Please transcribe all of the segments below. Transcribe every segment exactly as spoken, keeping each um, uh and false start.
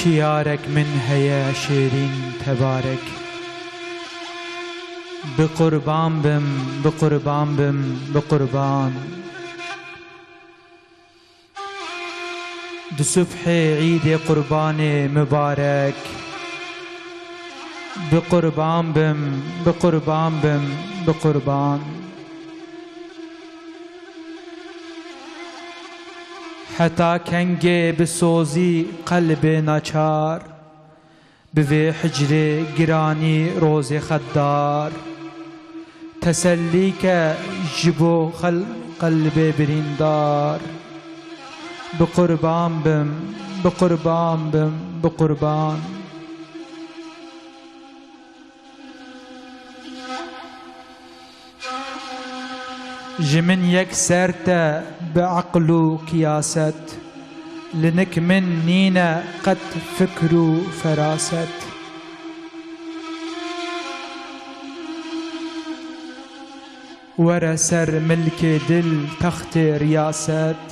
Çiyarek min heye şêrîn tebarek. Bi qurban bim, bi qurban bim, bi qurban. Di subhê îdê qurbanê mibarek. Bi qurban bim, bi qurban bim, bi qurban. Heta kengê bi sozî qelbê naçar, bi vê hicrê giranî rozê xeddar, tesellî ke ji bo xel-, qelbê birîndar. Bi qurban bim, bi qurban bim, bi qurban. Ji min yek ser te bi eql û qiyaset, li nik min nîne qet fikr û feraset. Were ser milkê dil textê riyaset,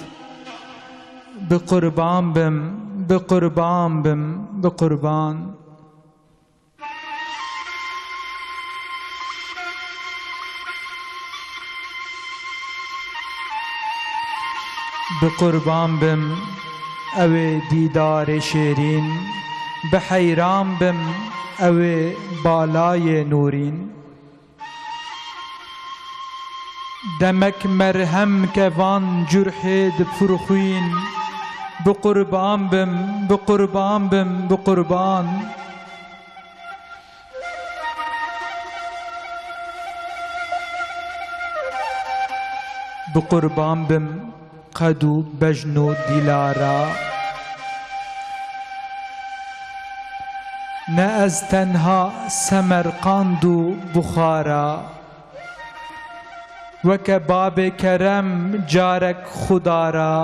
bi qurban bim, bi qurban bim, bi qurban. Bi qurban bim, ew ê dîdarê şêrîn, bi heyran bim, ew ê balayê nûrîn. Demek merhem ke van curhê di pir xwîn, bi qurban bim, bi qurban bim, bi qurban. Bi qurban bim qed û bejn û dîlara. Ne ez tenha Semerqand û Buxara. Weke babê kerem carek xudara.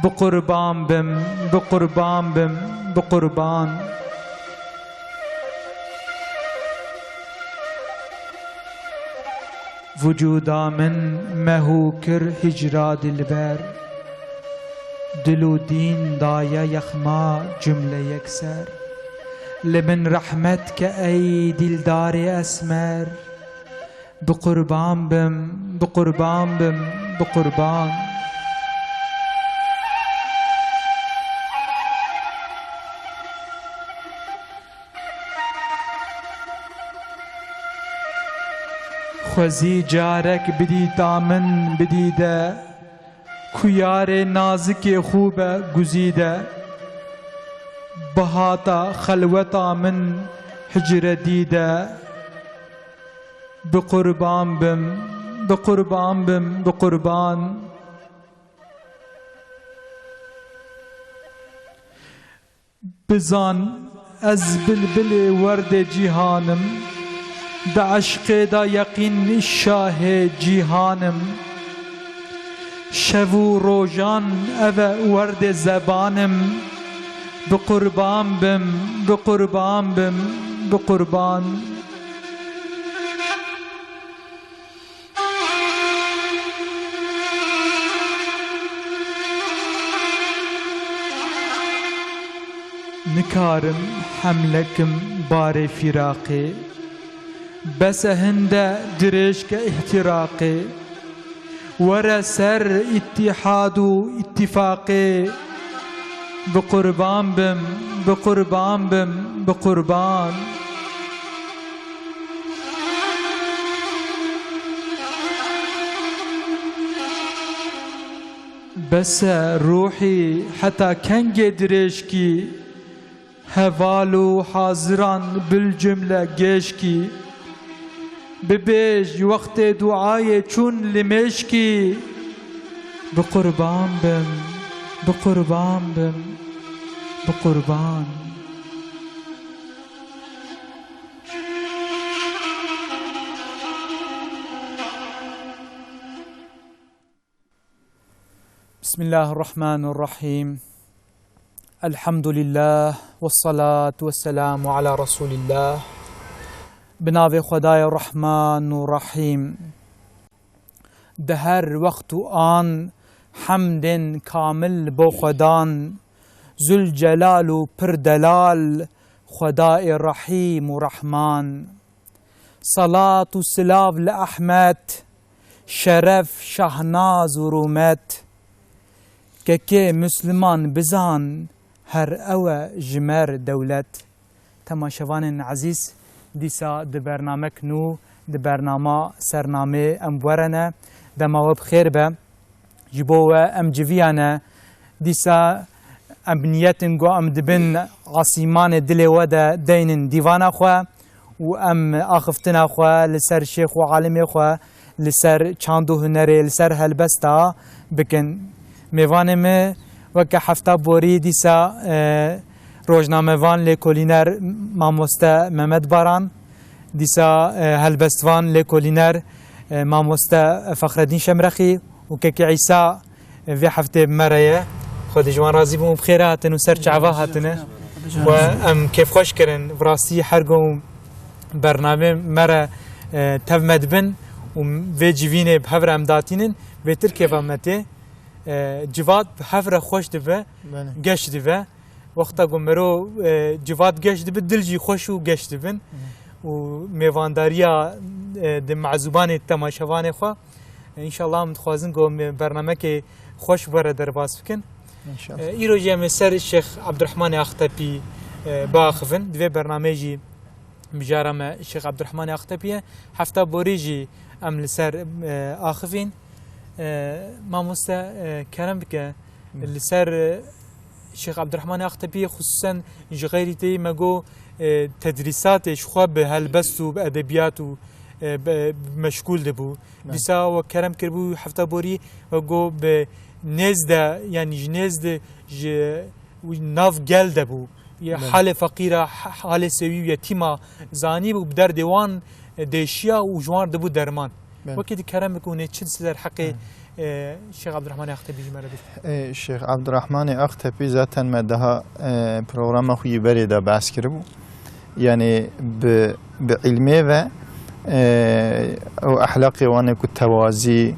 Bi qurban bim, bi qurban bim, bi qurban. Vucuda min meh û kir hicra dilber. Dil û dîn daye yexma cumle yekser. Li min rehmet ke ey dîldarê esmer. Bi qurban bim, bi qurban bim, bi qurban. Xwezî carek bidîta min bidîde, ku yarê nazikê xû be guzîde. Bihata xelweta min hicre dîde. Bi qurban bim, bi qurban bim, bi qurban. Bizan ez bilbilê werdê cîhan im, di eşqê de yeqîn şahê cîhan im. Şev û rojan ev e werdê zeban im, bi qurban bim, bi qurban bim, bi qurban. Nikarim hemle kim barê fîraqê, bes e hinde dirêj ke îhtîraqê. Were ser îttîhad û îttîfaqê, bi qurban bim, bi qurban bim, bi qurban. Bes e ruhî heta kengê dirêjkî, heval û haziran bilcumle gêşkî. Bibêj wextê duayê çûn li mêşkî, bi qurban bim, bi qurban bim, bi qurban. Bismillahirrahmanirrahîm. Elhamdülillah ve salatu ve selamu ala Resulillah. Bi navê Xwedayê Rahman û Rahîm. Di her wext û an hemdên kamil bo Xwedan, Zülcelal û pir delal, Xwedayê Rehîm û Rehman. Selat û silav li Ehmed, şeref, şahnaz û rûmet. Kekê Musliman bizan, her ew e ji me re dewlet. Temaşevanên ezîz, dîsa di bernamek nû, di bernama Sernamê em werene. Dema we bi xêr be. Ji bo we em civiyane. Dîsa em niyetin ku em dibin asîmanê dilê we de deynin dîvana xwe û em axiftina xwe li ser şêx û alimê xwe, li ser çand û hunerê, li ser helbesta bikin. Mêvanê me weke hefta borî dîsa, e, rojnamevan, lêkolîner mamoste Mehmet Baran, dîsa, e, helbestvan, lêkolîner, e, mamoste Fexredîn Şemrexî û kekê Îsa, e, vê heftê bi me re ye. Xwedê ji wan razî bin û bi xêr hatin û ser çava hatine. We em kêfxweş kirin. Bi rastî her go bernamê me re, e, tev me dibin û vê civînê bi hev re em datînin, bêtir kêfa me tê. E, civat bi hev re xweş dibe, Belê. geş dibe. Wexta ku mero, e, civat geş dibe, dil jî xweş û geş dibin. Hı. Û mêvandariya, e, di mezûbanê temaşevanê xwe. E, înşallah em dixwazin ku me bernamekê xweş were derbas bikin. Înşallah. E, îro jî em ê ser Şêx Ebdurehmanê Axtepî, e, biaxivin. Di vê bernameyê jî mijara me Şêx Ebdurehmanê Axtepî ye. Hefta borî jî em li ser, e, axivîn. E, mamoste, e, kerem bike, Hı. li ser, e, Şêx Ebdurehmanê Axtepî, xisûsen ji xeyrî tê me got, e, tedrîsatê ji xwe bi helbest û bi edebiyat û, e, bi, meşgûl dibû. Belê. Dîsa we kerem kiribû hefta borî, we got bi nêz de, yanî ji nêz de ji nav gel de bû. Ye Belê. halê feqîra, ha-, halê sewî û yetîma zanî bû, bi derdê wan, e, dêşiya û ji wan dibû derman. Belê. Wekî di kerem bikûnê çi di ser heqê, Belê. e, Şêx Ebdurehmanê Axtepî ji me re bêjî? E, Şêx Ebdurehmanê Axtepî zaten me daha, e, programa xwe yî berê de behs kiribû. Yani bi, bi ilmê ve, e, ew ehlaqê wan ê ku tewazî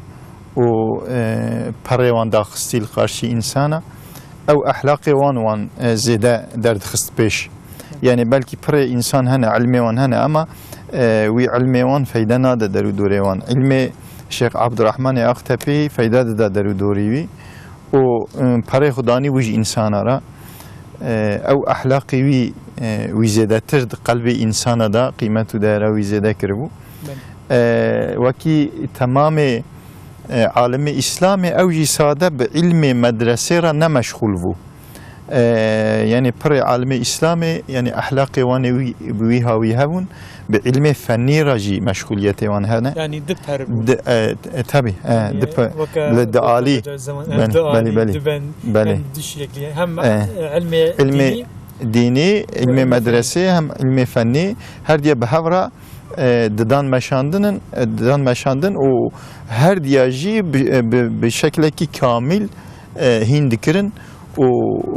û, e, perê wan daxistî li qarşî însana, ew ehlaqê wan wan, e, zêde derdixist pêş. Yani belkî pirê însan hene, ilmê wan hene ama, e, wî ilmê wan feyde nade derûdorê wan. Ilmê Şêx Abdurrahmanê Axtepî feyde dida derûdorî wî. û, e, perê xwe danî wî ji însana re, e, ew ehlaqê wî, e, wî zêdetir di qelbê însana de qîmet û değera wî zêde kiribû. Belê. E, wekî temamê, e, alimê Îslamê ew jî sade bi îlmê medresê re ne meşxûl bû. E, yani pirê alimê Îslamê, yani ehlaqê wan ê wî, bi wî hawî hebûn, bi îlmê fennî re jî meşxûliyetê wan hene. Yani diper bû. Di, e, e, tabii, e, Yani diper. weke Li dialî. Zaman, Belê, dialî, belê, belê. diben, Belê. yani dişlekli. Hem, E. e, ilmê Ilmê dini, dini, ilmê ilmê medresê, hem ilmê fennî, her diye bi hev re, e, didan meşandinin, e, didan meşandin û her diya jî bi, e, bi, bi şeklekî kamîl, e, hîn dikirin. û,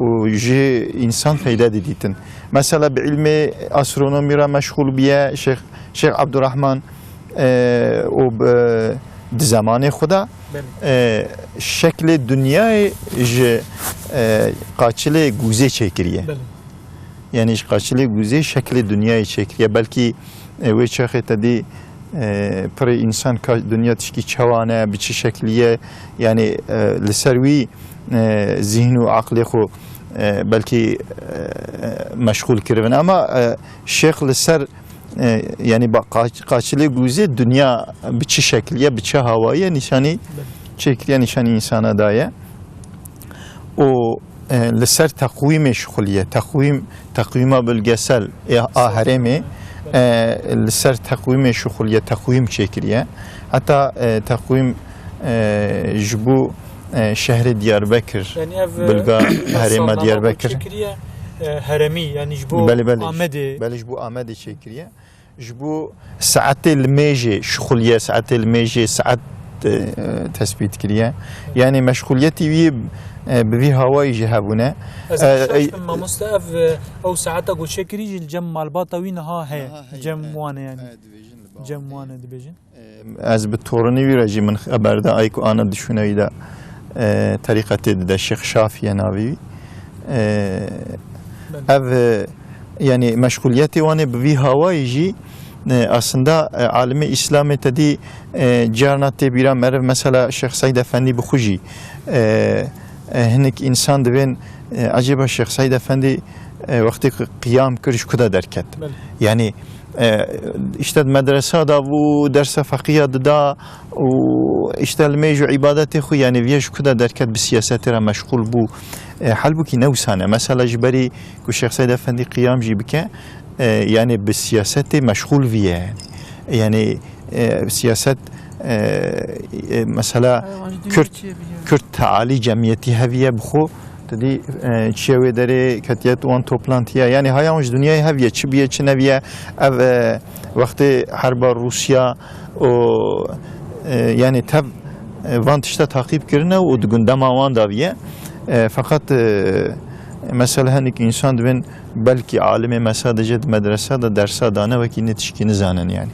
û ji însan feyde didîtin. Mesela bi ilmê astronomî re meşxûl biye Şêx, Şêx Abdurrahman, e, û bi, di zemanê xwe de, Belê. e, şeklê dinyayê ji, e, qaçilê gûzê çêkiriye. Belê. Yani ji qaçilê gûzê şeklê dinyayê çêkiriye. Belkî, e, wê çaxê te dî, e, pirê însan ka dinya tişkî çawa ne, bi çi şeklî ye, yani, e, li ser wî, e, zîhn û aqlê xwe, e, belkî, e, meşxûl kiribin. Ama, e, şêx li ser, e, yani ba-, qaç-, qaçilê gûzê dinya bi çi şeklî ye, bi çi hawayî ye, nîşanî çêkiriye, nîşanî însana daye. û, e, li ser teqwîmê şixuliye. Teqwîm, teqwîma bilgesel ê a herêmê, e, li ser teqwîmê şixuliye, teqwîm çêkiriye. Heta, e, teqwîm, e, ji bo, e, şehrê Diyarbekir, Yani ev, e, bilga herêma salnama Diyarbekir. Çêkiriye, e, heremî, yani ji bo Belê, belê. Amedê. Belê, ji bo Amedê çêkiriye. Ji bo saetê limêjê şixuliye, saetê limêjê saet, e, tespît kiriye. Yani meşxuliyetî wî, e, bi vî hawayî jî hebûne. Ez E, şaş e, bim, mamoste, ev, e, ew saeta ku çêkirî jî li cem malbata wî niha heye. Niha heye, Cem e, wan e yani. E, dibêjin li Cem wan e dibêjin. E, ez bi torunê wî re jî min xeber da, ay ku ana dişûne wî de, e, terîqetê dide, Şêx Şafiye navê wî. E, Belê. Ev, e, yanî meşxuliyetê wan ê bi vî hawayî jî, e, aslında, e, alimê Îslamê te dî, e, carna tê bîra meriv, mesela Şêx Seîd Efendî bi xwe jî, e, e, hinek însan dibên, e, ecêba Şêx Seîd Efendî, e, wextê qi-, qiyam kir ji ku de derket? Belê. Yanî, e, îşte di medresa de bû, dersa feqîya dida û îşte li mêj û îbadetê xwe, yanî viya ji ku de derket, bi siyasetê re meşxûl bû. E, halbûkî ne wisa ne. Mesela ji berî ku Şêx Seîd Efendî qiyam jî bike, e, yanî bi siyasetê meşxûl viye. Yanî, e, siyaset, e, e, mesela Kürt, Kürt tealî cemiyetî heviye bi xwe, tu dî, e, çiye wê derê ketiye tu wan toplantiye. Yanî haya wan ji dinyayê heviye, çi biye, çi nebiye. Ev, e, wextê herba Rûsya û, e, yanî tev, e, van tişta taqîb kirine û di gundema wan de biye. E, feqet, e, mesela hinek însan dibin belkî alimê me sadece di medresa de dersa dane, wekî ne tişkî nizanin yanî.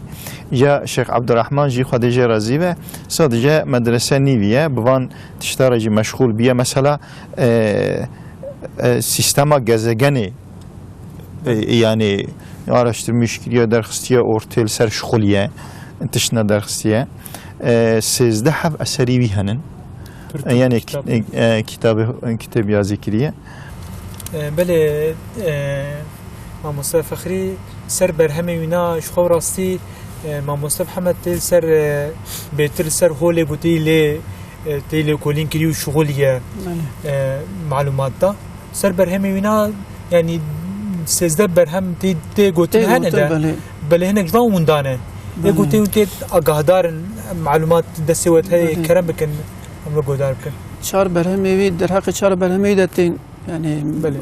Ya Şêx Ebdurrahman jî Xwedê jê razî be, sadece medrese nîviye, bi van tişta re jî meşxûl biye. Mesela, e, e, sîstema gezegenê, e, yanî araştirmiş kiriye, derxistiye ortê, li ser şixuliye, tiştine derxistiye. E, sêzdeh heb eserî wî henin. Pir E, yanî kitap. Kit-, e, kitabê, kitêb yazî kiriye. E, belê, e, mamoste Fexrî ser berhemê wîna ji xwe rastî, e, mamoste Mihemed tê li ser, e, bêtir li ser holê ku tê lê, e, tê lêkolîn kirî û şixulî ye, Belê. e, malumat da. Ser berhemê wîna, yanî sêzdeh berhem tê, tê gotin Tê hene gotin, de. Belê. Belê hinek ji van winda ne. Ê Belê. Gotin tê agahdar in, malumat destê we heye, Belê. Kerem bikin, em li guhdar bikin. Çar berhemê wî, derheqê çar berhemê wî de tên. Yanî Belê.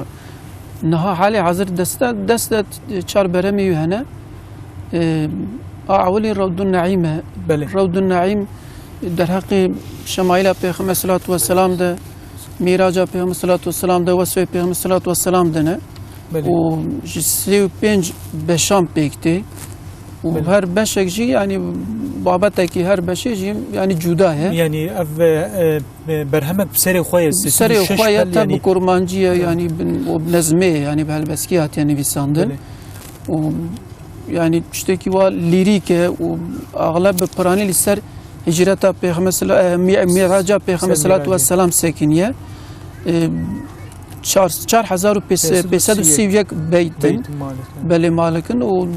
Niha halê hazir deste, dest de çar berhemê wî hene. E, a ewilî Rewdun Neîm e. Belê. Rewdun Neîm derheqê şemaîla Pêxember selatu weselam de, Mîraca Pêxember selatu weselam de, wesfê Pêxember selatu weselam de ne. Belê. Û ji sê û pênc beşan pêk tê. Û Belê. Her beşek jî, yanî babetekî her beşê jî, yanî cuda ye. Yanî ev, e, e, berhemek bi serê xwe ye, Bi serê xwe ye, te bi kurmancî ye, yanî bin, û bi nezmê ye, yanî bi helbestî hatiye nivîsandin. Belê. Û, yanî tiştekî wa lîrîk e û axleb bi piranî li ser hicreta Pêxember sela-, e, mî-, mîraca Pêxember Ser selatu mîracê. Weselam sekiniye. E, çar, çar hezar û pênc sed û sî û yek beyt in. Beyt malik in. Belê malik in û,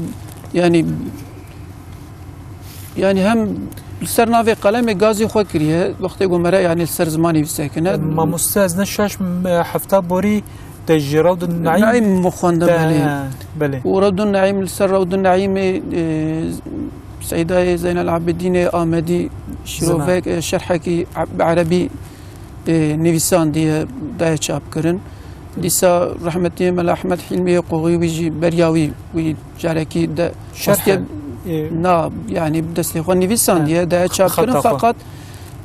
yanî, Yanî hem li ser navê qelemê gazî xwe kiriye, wextê ku mere, yanî li ser zimanê bisekine. Mamoste, ez ne şaş, e, hefta borî te ji Rewdun Neîm Neîm xwende, te, belê. He, belê. Û Rewdun Neîm, li ser Rewdun Neîmê, e, Seydayê Zeynel Abidînê Amedî şîrovek, e, şerhekî eb-, bi erebî e, nivîsandiye, daye çapkirin. Dîsa rehmetî Mela Ehmed Hîlmiyê Qoxî wî jî beriya wî, wî carekî de Şerh, westiye e, na, yanî bi destê xwe nivîsandiye, he, daye çapkirin, xeta xwe. Feqet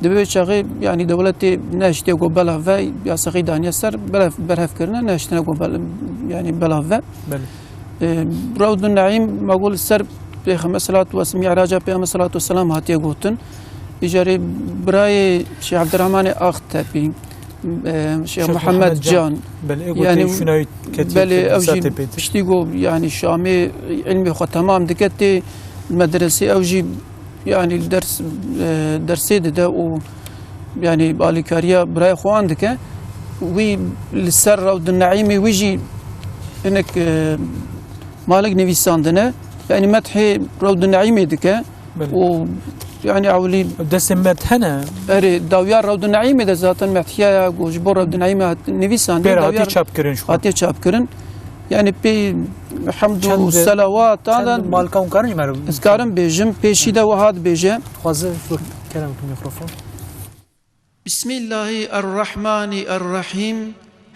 di vê çaxê, yanî dewletê nehiştiye ku belav ve, yasexî daniye ser, belav, berhev kirine, nehiştine ku bel-, yanî belav ve. Belê. E, Rewdun Neîm, me got li ser Pêxember selatu wes-, Mîraca Pêxember selatu weselam hatiye gotin. Îcarê birayê Şêx Ebdurrahmanê Axtepî, e, Şêx Şêx Mihemed Mihemed Can. Can. Belê, ê gotê Yanî, şûna wî ketiye belê, ev jî tepêtir. Piştî ku, yanî, Şamê ilmê xwe temam dike, tê medresê, ew jî, yanî, li ders, e, dersê dide û, yanî, alîkariya birayê xwe wan dike. Wî li ser Rewdun Neîmê wî jî hinek, e, malik nivîsandine. Yanî, methê Rewdun Neîmê dike. Belê. Û, yanî, ewilî Destê me hene. Erê, dawiya Rewdun Neîmê de zaten methiya ya ku ji bo Rewdun Neîmê hat nivîsandin, Pêra dawiya hatiye çapkirin ji xwe. Hatiye çapkirin. Yanî pê hemd û Çend, selawatan çend de malika hûn karin ji me re ez karim bêjim, pêşî de wiha dibêje. Dixwaze, dur, kerem ki mikrofon. Bismillahî errehmanî errehîm.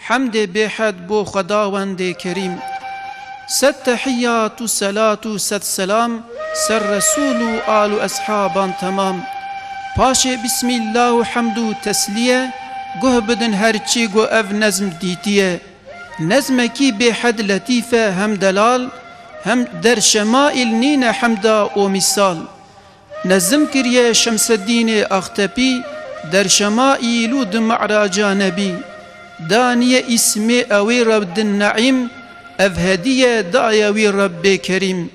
Hemdê bêhed bo Xwedawendê Kerîm. Sed tehiyyat û selat û sed selam ser Resûl û al û eshaban temam. Paşê bismillah û hemd û tesliye guh bidin her çi ku ev nezm dîtiye. Nezmekî bêhed letîf e hem delal, hem der şemaîl nîne hemda û mîsal. Nezim kiriye Şemseddînê Axtepî, der şemaîl û di Mi'raca Nebî. Daniye îsmê ewê Rebdin Neîm, ev hediye daye wî Rebbê Kerîm.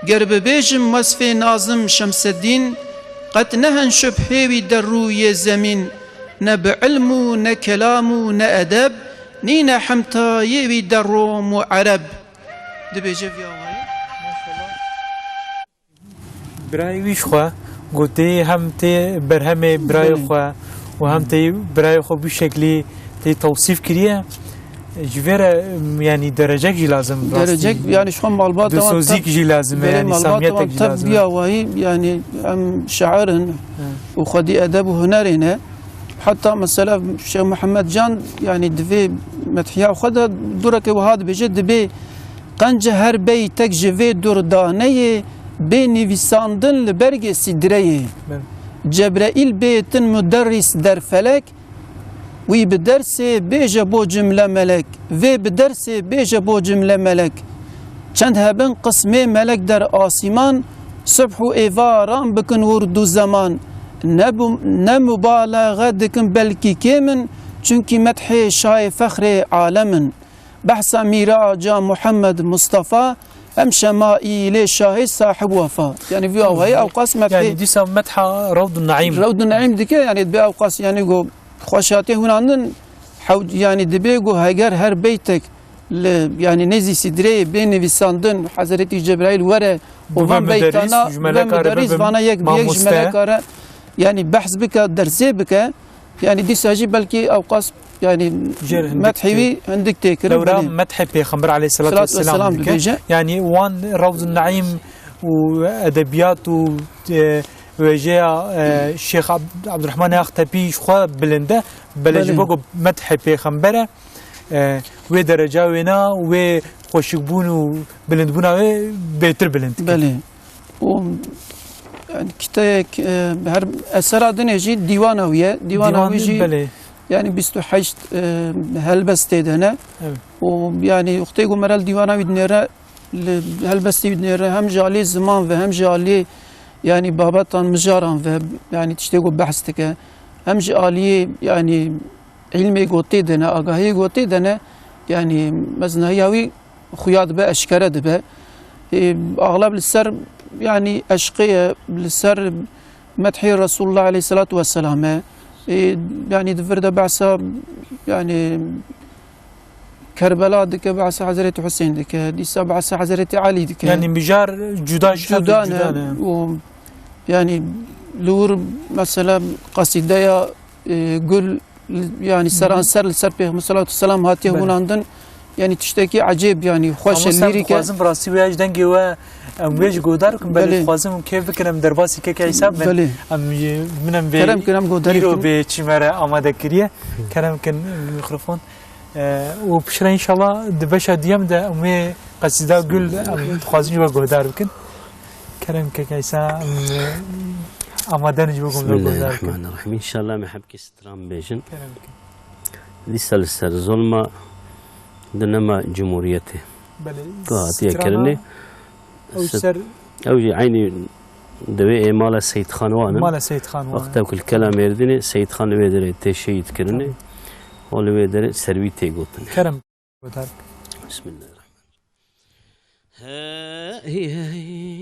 Ger bibêjim wesfê Nazim Şemseddîn, qet nehin şubhê wî der rûyê zemîn. Ne bi ilm û ne kelam û ne edeb, nîne hemtayê wî der Rom û Ereb. Dibêje vî awayî. Birayê wî ji xwe gotê hem tê berhemê birayê Belê. xwe û hem tê birayê xwe bi şeklî tê tewsîf kiriye. Ji vê re, yanî derecek jî lazim, rastî. Derecek, yanî ji xwe malbata wan Dilsozîk teb-, jî lazim e, belê, yanî malbata samimiyetek wan jî teb lazim e. Biya wayî, yanî em şair in He. û xwedî edeb û hunerê ne. Heta mesela Şêx Mihemed Can, yanî divê medhiya xwe de dureke wiha dibêje, dibê qenca her beytek ji vê durdaneyê bê nivîsandin li bergê sîdreyê. Belê. Cebreîl bêtin muderrîs der felek, wî bi dersê bêje bo cimle melek, vê bi dersê bêje bo cimle melek. Çend hebin qismê melek der asîman, subh û êvaran bikin wurd û zeman. Ne bu-, ne mubalaxe dikin belkî kêm in, çunkî medhê şahê fexrê alem in. Behsa mîraca Muhammed Mustafa, em şemaîlê şahê sahib wefa. Yanî vî awayî ewqas medhê Yanî dîsa medha Rewdun Neîm. Rewdun Neîm dike, yanî bi ewqas, yanî go xweşatê hunandin, hew-, yanî dibê go heger her beytek li, yanî nêzî sîdreyê bê nivîsandin, Hezretî Cebraîl were û Bibe van müderrîs, beytana ji bibe meleka re müderrîs, bibe vana yek bi yek ji mamoste. Meleka re, yanî behs bike, dersê bike, yanî dîsa jî belkî ewqas, yanî Jêr hindik medhê tê. wî hindik tê kirin, Lewra belê. medhê Pêxember aleyhisselatu Salatu vesselam vesselam dike. dibêje. Yanî wan Rewdun Neîm û edebiyat û, e, wêjeya, e, Şêx Ab-, Abdurrahman Axtepî ji xwe bilind e. Belê ji Belê. bo ku medhê Pêxember e. E, wê dereca wêna, wê xweşikbûn û bilindbûna wê bêtir bilind dike. Belê. Û, yani, kitayek, e, her esera dinê jî dîwana wî ye. Dîwana Dîwan, wî jî, belê. yani, bîst û heşt, e, helbestê de ne. Evet. Û, yani, wextê ku merel dîwana wî dinêre, li helbestê wî dinêre, hem ji alî ziman ve, hem ji alî, yani, babetan mijaran ve, yani, tiştê ku behs dike, hem ji alî, yani, îlmê ku tê de ne, agahiyê ku tê de ne, yani, mezinahiya wî xuya dibe, eşkere dibe. Ê, axlab li ser, yani, eşqê ye, li ser medhê Resulullah aleyhisselatu vesselam e. Ê, yani, di vir de behsa, yani, Kerbela dike, behsa Hezretî Husên dike, dîsa behsa Hezretî Elî dike. Yani, mijar cuda ji hev Cuda cuda ne? ne? O, yani, li wir, mesela, qasîdeya, e, Gul, yani, seranser li ser Pêxember salatu selam hatiye Belê. hûnandin. Yani, tiştekî ecêb, yani, xweş e, Mamoste, em lîrîk e. dixwazin bi rastî wê ji dengê we, em wê ji guhdar bikin, belê Belê. dixwazim em kêf bikin, em derbasî keke Îsa bin. Belê. Em, min em vê Kerem kin, em guhdarî îro bikin. bê çî me re amade kiriye. Kerem kin, mikrofon. E, û piştre înşallah di beşa diyem de em wê qesîda Gul em dixwazin ji we guhdar bikin. Kerem keke Îsa, em, e, amade ne ji we guhdar bikin. Bismillahirrahmanirrahim. Înşallah em hebkî Tram bêjin. Kerem kin. Dîsa li ser zolma di nema cumhuriyetê. Belê, Ku hatiye strana kirinê. ew Ser-, ser ew jî eynî di wê ê mala Seyîd Xan wan in. Mala Seyîd Xan wan in. Wexta ku li Kela Mêrdînê Seyîd Xan li wê derê tê şehîd kirinê. Tamam. Û li wê derê ser wî tê gotin. Kerem. Bismillahirrahmanirrahim. Hey, hey, hey.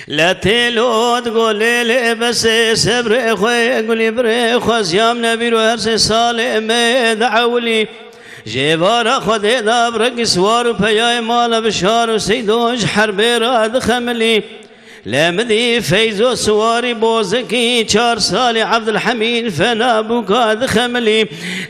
Letê lot golê lê besê sebrê xwe, gulî birê xwe ziyam nebîr û her sê salê me de ewilî. Jê vara Xwedê da bi rengî siwar û peyayê mala bişar û Seydo ji herbê re dixemilî. Lê min dî Feyzo siwarî bozikî çar salî Evdilhemîd fena bûka dixemilî.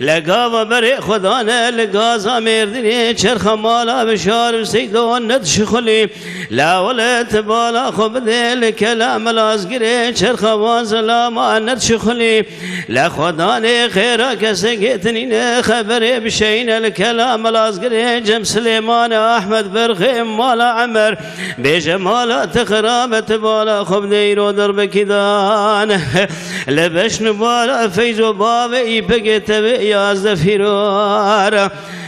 Li gava berê xwe dane li gaza Mêrdînê, çerxa mala Bişar û Seydo nedişixulî. La wele ti bala xwe bidê li kela Milazgirê, çerxa van zelama nedişixulî. Li xwedanê xêra kesekê tinîne xeberê bişeyne li kela Milazgirê, Cem Silêmanê Ahmed Berxê mala Emer. Bêje mala te xirabe, ti bala xwe bidê îro derbekî dan. Li beşn û bala Feyzo bavê îpekê tevê yazdeh fîrar.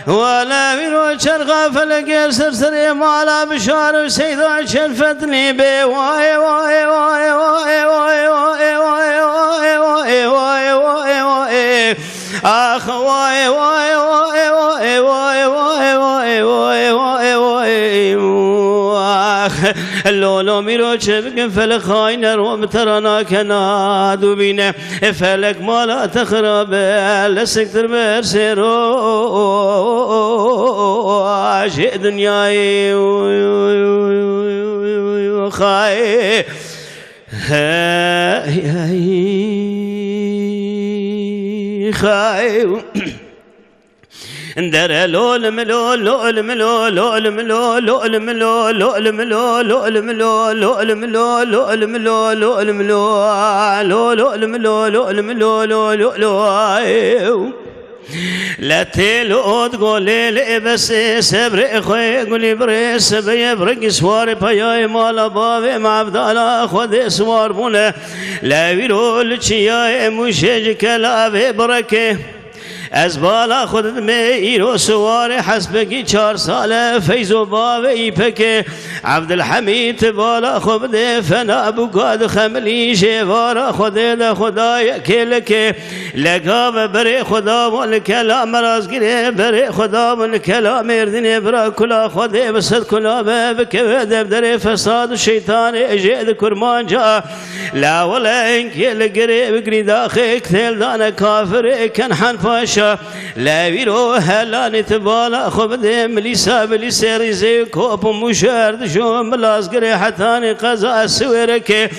Wele vîro çerxa felekê ser serê mala Bişar û Seyda Çelfetlî bê. Waye, waye, waye. Ax, waye, waye. Ax, lolo mîro çi bikin, felek xayne ro bi terana kena dûbîne. E felek mala te xirabe, lesiktir ber sêro jê dinyayê xay. Hey, hey, xay. Dere lol milo, lol milo, lol milo, lol milo, lol milo, lol milo, lol milo, lol milo, lol milo, lol milo, lol milo, lol milo, lol milo. Le têl ot golê lê besê sebrê xwe gulî birê sebeye birgî siwarê peyayê mala bavê me Evdala Xwedê siwar bûne. Le vîro li çiyayê Mûşê ji kelavê bireke. Ez bala xwe didimê îro siwarê hespekî çar sale Feyzo bavê îpekê. Evdilhemîd ti bala xwe bidê fena bûka dixemilî jêvara Xwedê de Xwedayê kêlekê. Legave berê xwe dabûn li kela Mirazgirê, berê xwe dabûn li kela Mêrdînê, bira kula Xwedê bi sed kula be bikeve devderê fesad û şeytanê jê di kurmanca. La wele enkê li girê bigirî daxê kitêl dane kafirê Kenhan Paşa. Le vîro helanî ti bala xwe bidê milîsa bilîsê rîzê kop û mûşer dijo Milazgirê hetanî qeza Siwêrekê.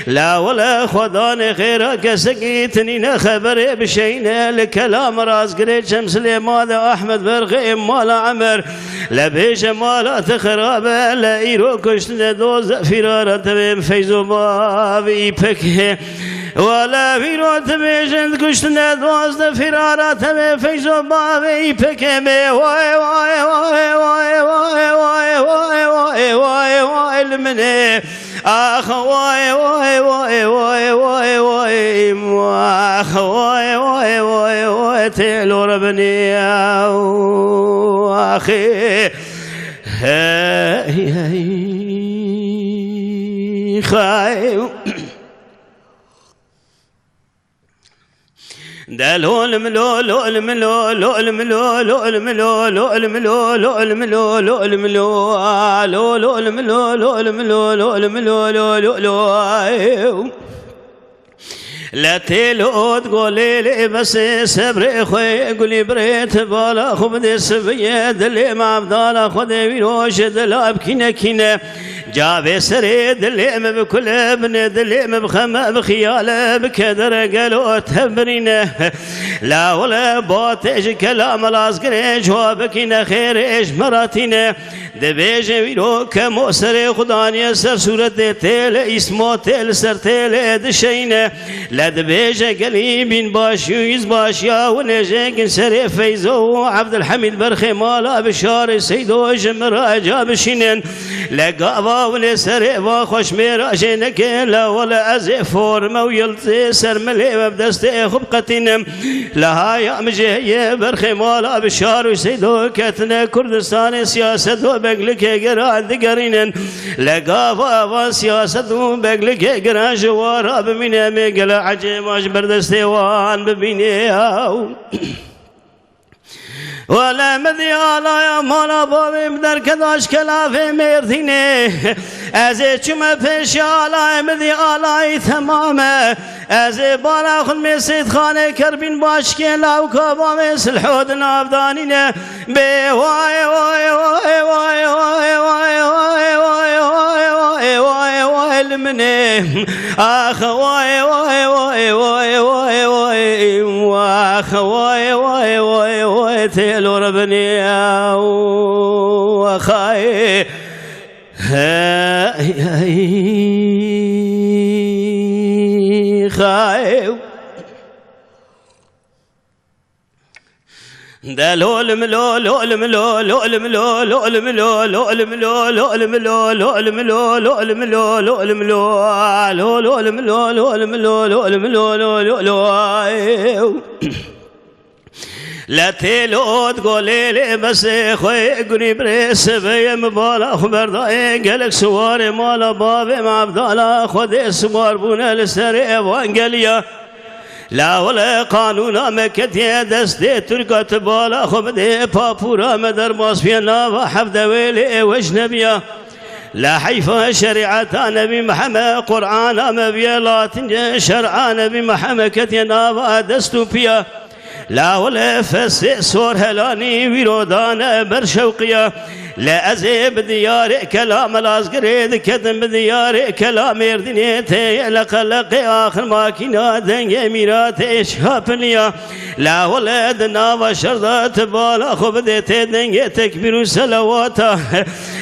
La wele xwedanê xêra kesekî tinîne xeberê bişeyne li kela Mirazgirê Çem Silêma de Ahmed Berxê mala Emer. Le bêje mala te xirabe, le îro kuştine doz de fîrara te bêm Feyzo bavî pekê. Wele vîro dibêjin kuştine duwazdeh firara tevê Feyzo bavê îpekê bê. Way, way, way, way, way, way, way, way, way, way, way, li min ê. Ax, way, way, way, way, way, way, ax, way, way, way, way, tê lor binê. Axê. Hey, hey. Xay. De lol milo, lol milo, lol milo, lol milo, lol milo, lol milo, lol milo, a, lo, lol milo, lol milo, lol milo, lo, lo, lo, a, ew. Le têl ot golê lê besê sebrê xwe gulî birê ti bala xwe bidê sibiyê dilê me Evdala Xwedê vîro ji dila bikîne kîne. Cavê serê dilê min bi kule bine, dilê min bi xeme, bi xiyale, bi kedere gelo tev birîne. La wele batê ji kela Milazgirê cuwa bikîne xêrê ji me re tîne. Dibêje vîro kemo serê xwe daniye ser sûretê têlê îsmo tê li ser têlê dişeyne. Le dibêje gelî bîn başî û îz başiya winê jêkin serê Feyzo û Evdilhemîd Berxê mala Bişarê Seydo ji min re ca bişînin. Le gava winê serê va xweş mêra jê neke, le wele ez ê forme û yiltê ser milê ve bi destê xwe biqetînim. Le haya min jê heye Berxê mala Bişar û Seydo ketine Kurdistanê siyaset û beglikê gera digerînin. Le gava van siyaset û beglikê giran ji wa re bimîne, mê gele ecêba ji ber destê wan bibîne. Wele min dî alaya mala bavê min derket aşkelavê Mêrdînê. Ez ê çûme pêşiya alayê min dî alayî temam e. Ez ê bala xwe mê Seyîdxanê Kerbîn başkê lawka bavê Silho di nav danîne. Bê way, way, way, Ax, way, way, way, way, way, way, ax, way, way, way, way, têlo re binê, ax, ay. Hey, hey, xay. De lol milo, lol milo, lol milo, lol milo, lol milo, lol milo, lol milo, lol milo, lol milo, lol milo, lol milo, lol milo, lol milo, lol milo, lol milo. Le têlot golê lê besê xwe gunî birê sibê ye mi bala xwe berdayê gelek siwarê mala bavê me Abdala Xwedê siwar bûne li serê evangeliya. La wele qanûna me ketiye destê Tirka, tu bala xwe bidê papûra me derbas biye nava hevdewê lê ewec nebiya. La heyfa şerîeta Nebî Mihemed Qur'ana me biye latince şer'a Nebî Mihemed ketiye nava dest û piya. La wele fesê sor helanî wîro dane ber şewqiya. Le ez ê bi diyarê kelam Lazgirê diketim, bi diyarê kelam Mêrdînê tê ye leqeleqê axir makîna dengê mîratê şapiliya. La wele di nava şer de ti bala xwe bidê tê dengê tekbîr û selawata.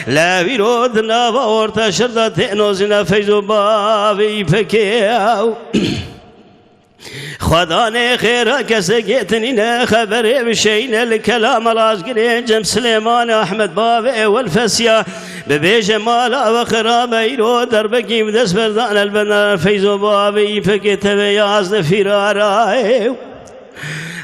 Le wîro di nava orta şer de tê nozîna feyz û bavê îpekê. Xwedanê xêra kesekê tinîne xeberê bi şeyne li kelama Lazgirê Cem Silêmanê Ahmed bavê ewel fesiya. Bibêje mala we xirabe îro derbekî bi dest berdan elbenda feyzo bavê îpekê tevê yaz de fîrara ew.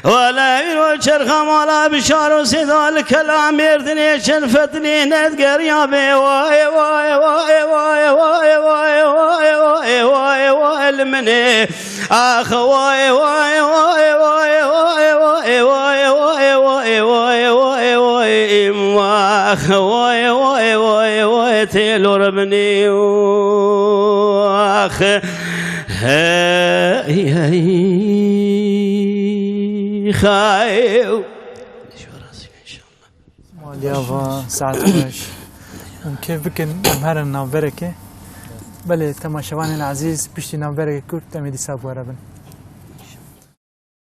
Wele îro çerxa mala bişaro sêda li kelam Mêrdinê çend fetilê nedgeriya bê. Way, way, way, way, way, way, way, way, way, way, way, li min ê. Ax, way, way, way, way, way, way, way, way, way, way, way, way, way, ax, way, way, way, way, têlo re min ê. Ax, hey, hey, xay. Maliya va saet xweş. Hûn kêf bikin, em herin navberekê. Belê, temaşevanên ezîz, piştî navberekê kurt, em ê dîsa bi we re bin.